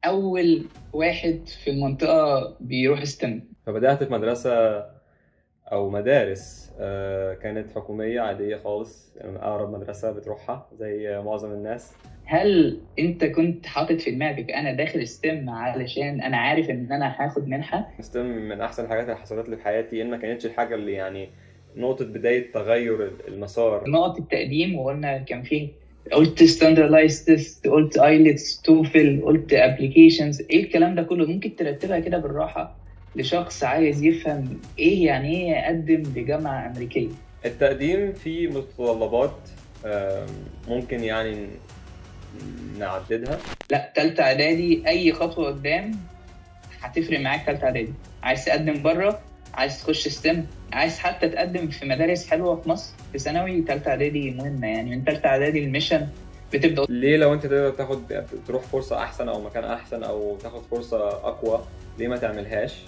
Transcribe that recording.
اول واحد في المنطقة بيروح STEM. فبدأت في مدرسة أو مدارس كانت حكومية عادية خالص، يعني أقرب مدرسة بتروحها زي معظم الناس. هل انت كنت حاطط في دماغك انا داخل STEM علشان انا عارف ان انا هاخد منحه؟ STEM من أحسن الحاجات اللي حصلت لي في حياتي، إن ما كانتش الحاجة اللي يعني نقطة بداية تغير المسار. نقط التقديم وقلنا كان فيه، قلت standardized test، قلت IELTS، TOEFL، قلت applications، ايه الكلام ده كله؟ ممكن ترتبها كده بالراحة لشخص عايز يفهم ايه يعني ايه يقدم لجامعة امريكية. التقديم فيه متطلبات ممكن يعني نعددها. لا، تالتة اعدادي اي خطوة قدام هتفرق معاك. تالتة اعدادي عايز تقدم بره، عايز تخش STEM، عايز حتى تقدم في مدارس حلوة في مصر في ثانوي، تالتة اعدادي مهمة. يعني من تالتة اعدادي ال mission بتبدا. ليه لو انت تقدر تاخد تروح فرصة احسن او مكان احسن او تاخد فرصة اقوى، ليه ما تعملهاش؟